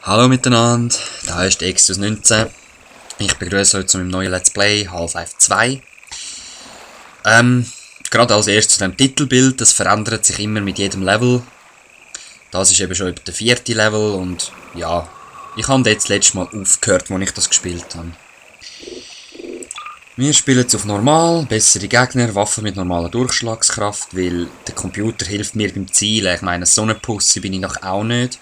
Hallo miteinander, da ist Exodus 19. Ich begrüße euch zu meinem neuen Let's Play Half-Life 2. Gerade als erstes zu dem Titelbild, das verändert sich immer mit jedem Level. Das ist eben schon über der 4. Level und ja, ich habe jetzt letztes Mal aufgehört, als ich das gespielt habe. Wir spielen jetzt auf normal, bessere Gegner, Waffen mit normaler Durchschlagskraft, weil der Computer hilft mir beim Zielen. Ich meine, so eine Pussy bin ich noch auch nicht.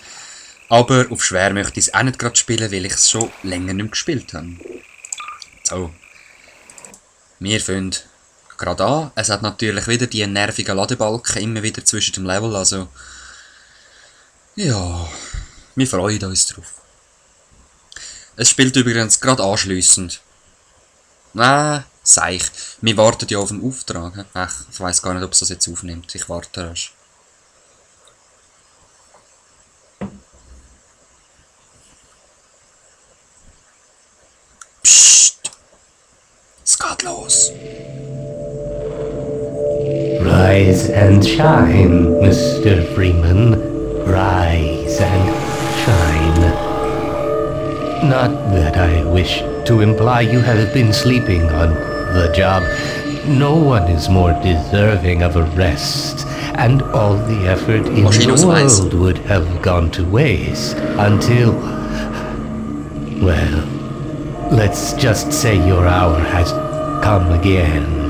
Aber auf schwer möchte ich es auch nicht gerade spielen, weil ich es schon länger nicht mehr gespielt habe. So. Wir fangen gerade an. Es hat natürlich wieder die nervigen Ladebalken immer wieder zwischen dem Level, also... Ja, wir freuen uns drauf. Es spielt übrigens gerade anschliessend. Nein, seich. Wir warten ja auf einen Auftrag. Ach, ich weiss gar nicht, ob es das jetzt aufnimmt. Ich warte erst. Psst! Es geht los! Rise and shine, Mr. Freeman. Rise and shine. Not that I wish to imply you have been sleeping on the job. No one is more deserving of a rest, and all the effort in the world would have gone to waste until... well, let's just say your hour has come again.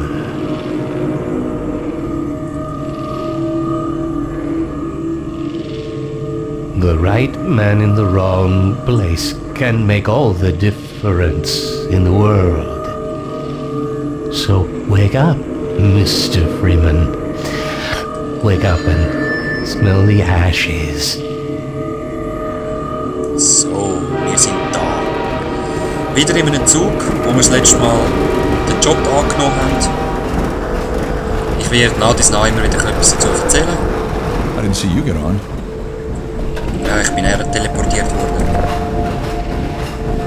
The right man in the wrong place can make all the difference in the world. So wake up, Mr. Freeman. Wake up and smell the ashes. So, wir sind da. Wieder in einem Zug, wo wir das letzte Mal den Job angenommen haben. Ich werde nach immer wieder etwas dazu erzählen. I didn't see you get on. Ja, ich bin eher teleportiert worden.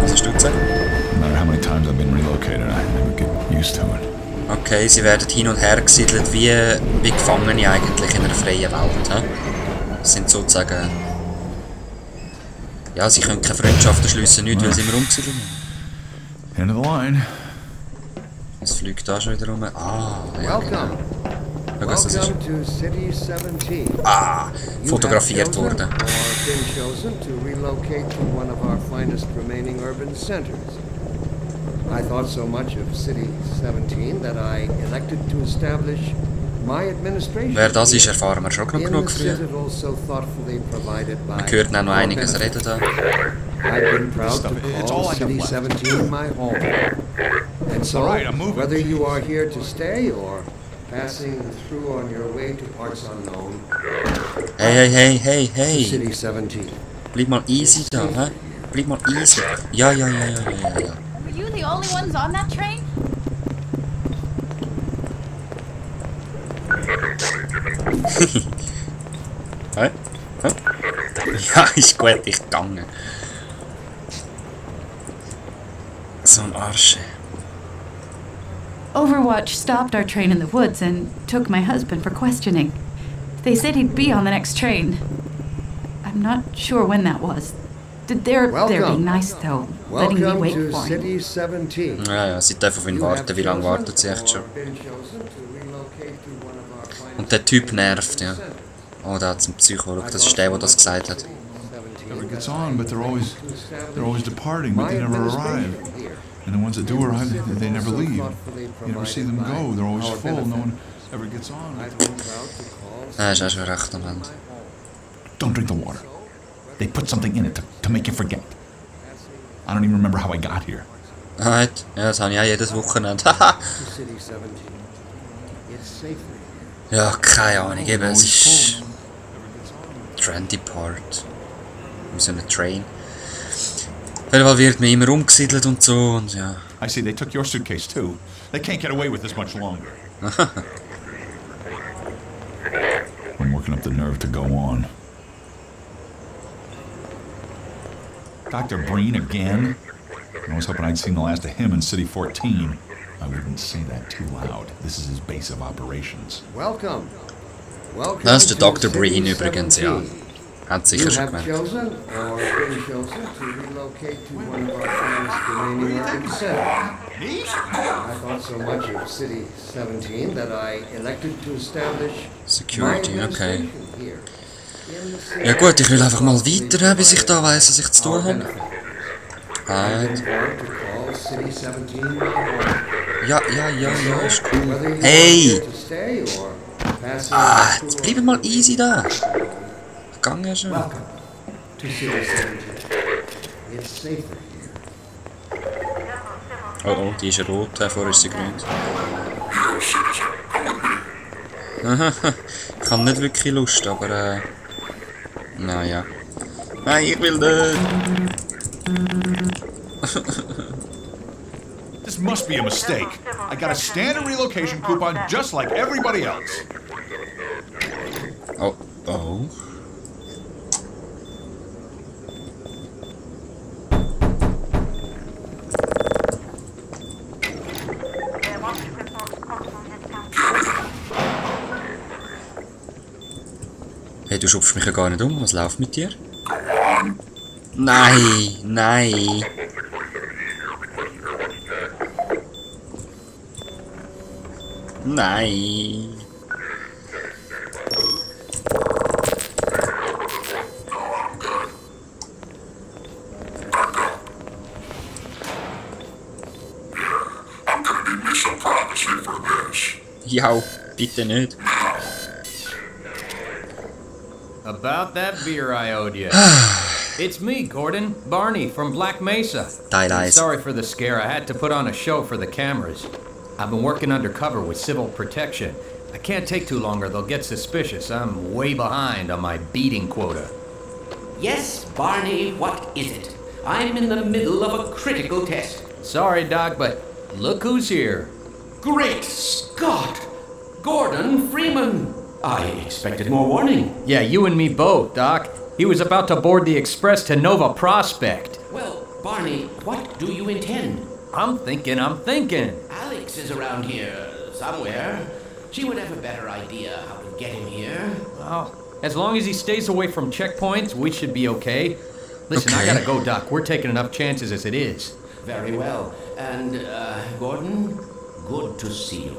Was hast du gesagt? No matter how many times I've been relocated, I never get used to it. Okay, sie werden hin und her gesiedelt wie Gefangene eigentlich in einer freien Welt. He? Das sind sozusagen... Ja, sie können keine Freundschaften schliessen, nicht, weil sie immer umgesiedelt sind. End of the line. Es fliegt da schon wieder rum. Ah, ja genau. Schau, was das ist. Ah, fotografiert worden. I thought so much of City 17 that I elected to establish my administration. Wer das ist, erfahren wir schon genug früher. Man hört noch einiges reden da. I've been proud to call City 17 my home. And so, whether you are here to stay or passing through on your way to parts unknown. Hey. City 17. Bleib mal easy da, hä? Bleib mal easy. Ja. Were you the only ones on that train? Hä? Ja, ist gut, ich gegangen. So ein Arsch. Overwatch stopped our train in the woods and took my husband for questioning. They said he'd be on the next train. I'm not sure when that was. They're being nice though, letting me wait for him. Ja, sie dürfen auf ihn warten. Wie lange wartet sie echt schon? Und der Typ nervt, ja. Oh, da hat's einen Psychologe. Das ist der das gesagt hat. Everyone gets on, but they're always departing, but they never arrive. And the ones that do arrive, they never leave. You never see them go. They're always full. No one ever gets on. Ja, ist auch schon recht am Ende. Don't drink the water. They put something in it to make you forget. I don't even remember how I got here. Right. Ja, das habe ich auch jedes Wochenende. Ja, keine Ahnung. Eben, es ist... Trendy Part. Wie so eine Train. Auf jeden Fall wird man immer umgesiedelt und so und ja. I see they took your suitcase too. They can't get away with this much longer. I'm working up the nerve to go on. Dr. Breen again? I was hoping I'd seen the last of him in City 14. I wouldn't say that too loud. This is his base of operations. Welcome. Das ist der Dr. Breen übrigens, ja. Hat sicher schon have gemeint. chosen or been chosen to relocate to one of our finest remaining urban centers. I thought so much of City 17 that I elected to establish Security, my okay. administration here in the city. Ja gut, ich will einfach mal weiter, bis ich da weiss, was ich zu tun habe. I've Halt. been born to call City 17 my home. Ja, ist cool. Whether you are Hey! here to stay or passing Jetzt through bleib mal easy da. Gang ja schon. Welcome to City 17. It's safer here. Oh, die ist rot, vorher ist sie grün. Ich habe nicht wirklich Lust, aber naja. Nein, ich will nicht. This must be a mistake. I got a standard relocation coupon just like everybody else. Oh. Hey, du schupfst mich ja gar nicht um. Was läuft mit dir? Nein. Nein. Ja, bitte nicht. About that beer I owed you. It's me, Gordon. Barney from Black Mesa. Dein Eis. Sorry for the scare. I had to put on a show for the cameras. I've been working undercover with civil protection. I can't take too long or they'll get suspicious. I'm way behind on my beating quota. Yes, Barney, what is it? I'm in the middle of a critical test. Sorry, Doc, but look who's here. Great Scott! Gordon Freeman! I expected more warning. Yeah, you and me both, Doc. He was about to board the express to Nova Prospect. Well, Barney, what do you intend? I'm thinking. Alex is around here somewhere. She would have a better idea how to get him here. Well, as long as he stays away from checkpoints, we should be okay. Listen, I Okay. gotta go, Doc. We're taking enough chances as it is. Very well. And, Gordon, good to see you.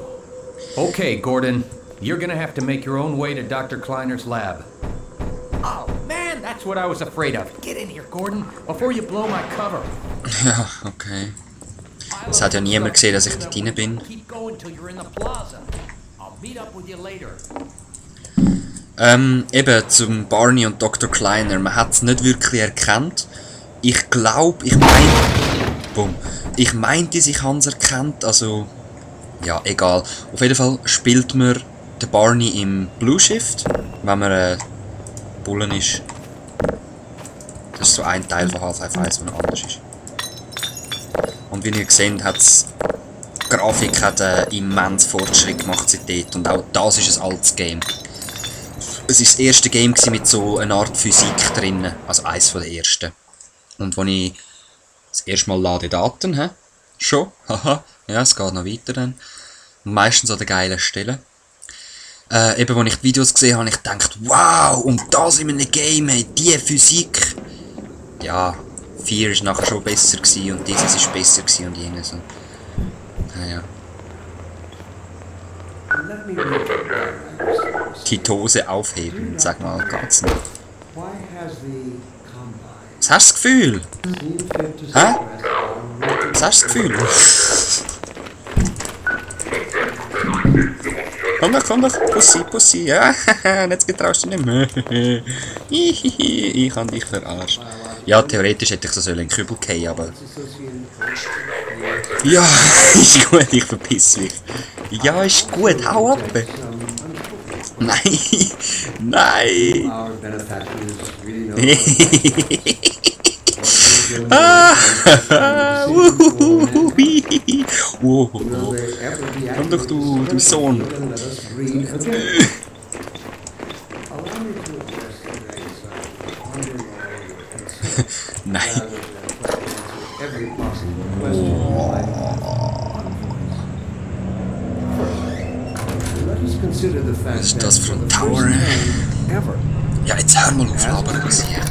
Okay, Gordon. You're gonna have to make your own way to Dr. Kleiner's lab. Oh, man, that's what I was afraid of. Get in here, Gordon, before you blow my cover. Ja, okay. Es hat ja niemand gesehen, dass ich dort rein bin. Keep going till you're in the plaza. I'll meet up with you later. Eben zum Barney und Dr. Kleiner. Man hat es nicht wirklich erkannt. Ich meinte, ich habe es erkannt. Also, ja, egal. Auf jeden Fall spielt man den Barney im Blue Shift, wenn man Bullen ist. Das ist so ein Teil von Half-Life 1, der anders ist. Und wie ihr seht, die Grafik hat einen immensen Fortschritt gemacht seitdem. Und auch das ist ein altes Game. Es war das erste Game mit so einer Art Physik drin. Also eines der ersten. Und wo ich das erste Mal lade Daten, schon, haha, ja, es geht noch weiter dann. Und meistens an den geilen Stellen. Eben, als ich die Videos gesehen habe, habe ich gedacht, wow, und das in einem Game, hey, die Physik. Ja, 4 war nachher schon besser gewesen und dieses ist besser gewesen und jenes. Und, ja. Let me read it. Ketose aufheben, sag mal, geht's nicht. Why has the Combine Was hast du das Gefühl? seen fit to Hä? suppress our Was hast du das Gefühl? Komm doch, Pussy, ja, jetzt getraust du nicht mehr. Ich habe dich verarscht. Ja, theoretisch hätte ich so in den Kübel fallen, aber... Ja, ist gut, ich verpiss mich. Ja, ist gut, hau ab. Nein, nein. Our benefactors really know Wow. will there ever be Komm doch, du Sohn. and let us breathe again. Allow me to address the very underlying concern Nein. rather than try to answer every possible question. First, let us consider the fact Was ist that das for für ein the Tower? first time ever, Ja, jetzt hör mal auf, labern was hier.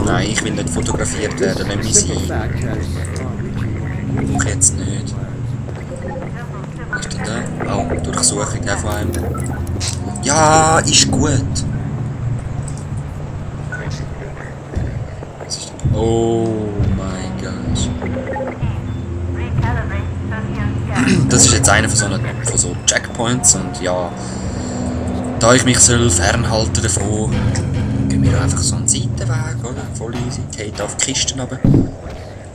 Nein, ich will nicht fotografiert werden, lass mich sein. Auch jetzt nicht. Was ist denn da? Oh, Durchsuchung von einem. Ja, ist gut. Oh mein Gott. Das ist jetzt einer von so Checkpoints und ja, da ich mich soll fernhalten davon, gehen wir einfach so einen Seitenweg, oder? Voll easy, geht auf die Kisten runter.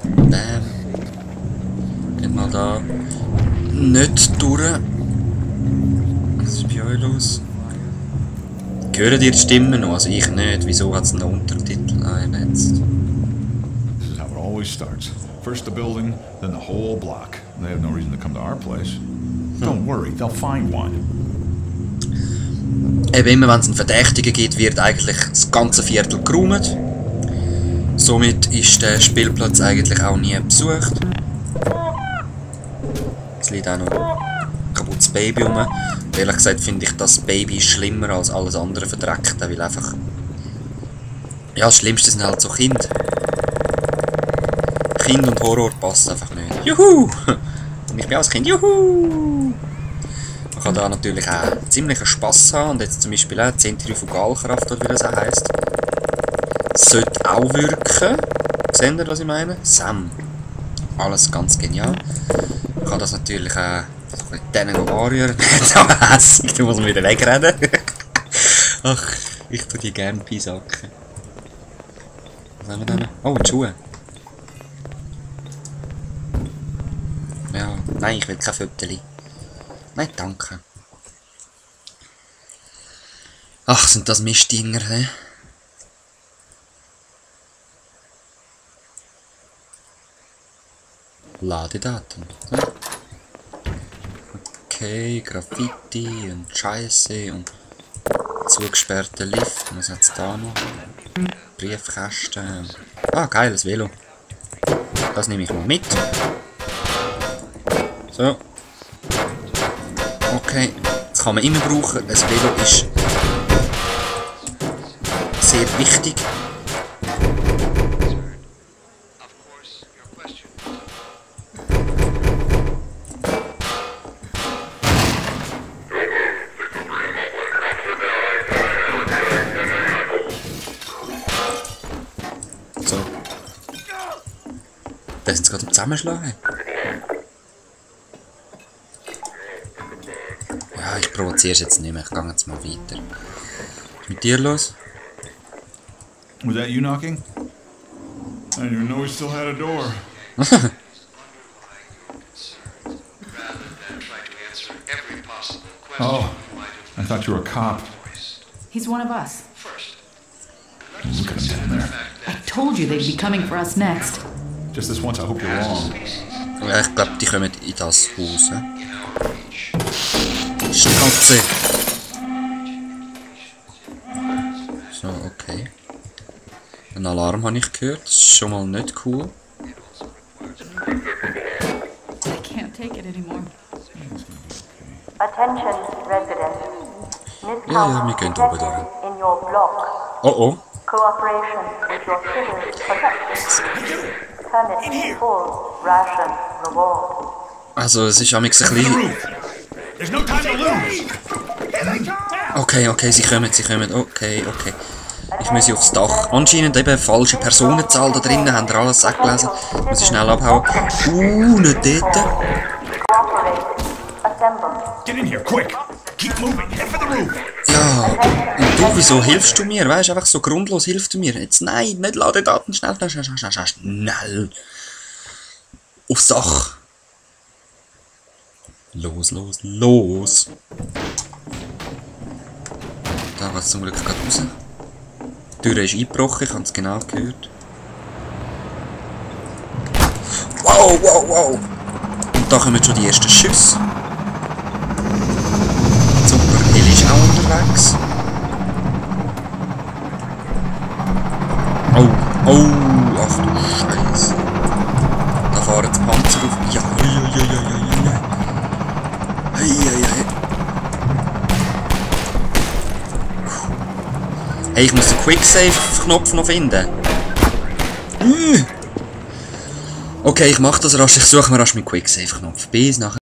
Bam. Geht mal da nicht durch. Was ist bei euch los? Hören ihr die Stimmen noch? Also ich nicht. Wieso hat es einen Untertitel? Nein, jetzt. This is how it always starts. First the building, then the whole block. They have no reason to come to our place. Don't worry, they'll find one. Eben immer wenn es einen Verdächtigen gibt, wird eigentlich das ganze Viertel geräumt. Somit ist der Spielplatz eigentlich auch nie besucht. Es liegt auch noch ein kaputtes Baby rum. Ehrlich gesagt finde ich das Baby schlimmer als alles andere verdreckt, weil einfach... Ja, das Schlimmste sind halt so Kinder. Kind und Horror passt einfach nicht. Juhu! Und ich bin auch ein Kind. Juhu! Man kann da natürlich auch ziemlichen Spass haben und jetzt zum Beispiel auch Zentrifugalkraft, oder wie das auch heisst. Sollte auch wirken. Seht ihr, was ich meine? Sam. Alles ganz genial. Man kann das natürlich auch mit denen anrühren. So hässig, da muss man wieder wegrennen. Ach, ich tue die gerne beisacken. Was haben wir denn? Oh, die Schuhe. Ja, nein, ich will kein Föteli. Nein, danke. Ach, sind das Mistdinger, hä? Ladedaten. Okay, Graffiti und Scheiße und zugesperrter Lift. Was hat's da noch? Briefkästen. Ah, geiles Velo. Das nehme ich mal mit. So. Okay, das kann man immer brauchen. Ein Velo ist sehr wichtig. So. Da sind sie gerade am Zusammenschlagen. Ja, ich provoziere es jetzt nicht mehr. Ich gehe jetzt mal weiter. Was ist mit dir los? Was that you knocking? I didn't even know we still had a door. Oh, I thought you were a cop. He's one of us. Look at him down there. I told you they'd be coming for us next. Just this once, I hope you're wrong. Ja, ich glaube, die kommen in das Haus. Schnauze! So, okay. Einen Alarm habe ich gehört. Das ist schon mal nicht cool. I can't take it anymore. Attention, residents. Ja, wir gehen oben durch. In your block. Oh oh. Cooperation with your citizens protected. Permit full ration reward. Also, es ist am liebsten ein bisschen... Okay, sie kommen. Okay. Ich muss aufs Dach. Anscheinend eben falsche Personenzahl da drinnen, haben ihr alles gelesen. Muss ich schnell abhauen. Nicht dort. Get in here, quick! Keep moving, head for the roof! Ja, und du, wieso hilfst du mir? Weißt du, einfach so grundlos hilfst du mir. Jetzt nein, nicht Ladedaten, schnell. Aufs Dach. Los. Da geht es zum Glück gerade raus. Die Tür ist eingebrochen, ich habe es genau gehört. Wow! Und da kommen schon die ersten Schüsse. Super, Heli ist auch unterwegs. Oh, ach du Scheiße. Da fahren die Panzer auf. Ja. Hey, ich muss den Quicksave-Knopf noch finden. Okay, ich mach das rasch. Ich suche mir rasch meinen Quicksave-Knopf. Bis nachher.